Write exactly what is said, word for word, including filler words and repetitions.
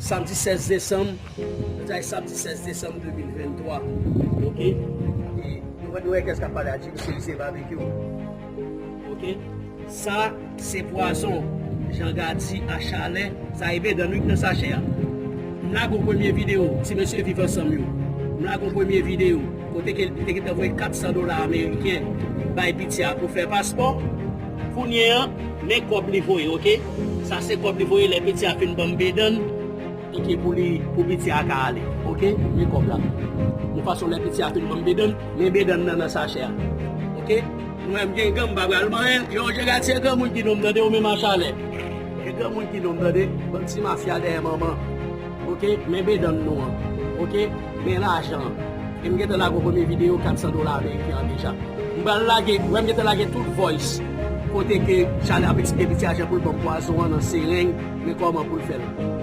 Samdi sèz desanm, nou di samdi sèz desanm de mil venntwa, oke? E nou wè, nou wè kiyès k ap pale a Jimmy Cerise Barbecue, oke? Sa se pwazon Jean Gady a Chalè, sa e Bedann wi ki nan sachè a. M lage yon premye videyo, ti mesye Viv Ansanm yo. M lage yon premye videyo kote ke li te gentan voye kat san dola ameriken bay piti a pou fè paspò. Kounye a, men kòb li voye, oke? Sa se kòb li voye lè piti a fin ban m Bedann, oke, pou li, pou piti a ka ale, oke? Men kòb la. Yon fason lè piti a fin ban m Bedann, men Bedann nan nan sachè a, oke? Nou menm gen gang, m pa pral manyen. Yo, Jean Gady, se granmoun ki nonm, tande, ou menm a Chalè. Se granmoun ki nonm, tande, bann ti mafya dèyè manman. Oke, men Bedann nou an. Oke, men lajan an. E m gentan lage yon premye videyo kat san dola ameriken an deja. M pral lage, wè m gentan lage tout voice. Kote ke Chalè ap eksplike piti a jan pou l ban m pwazon an nan sereng, men kòman pou l fè l.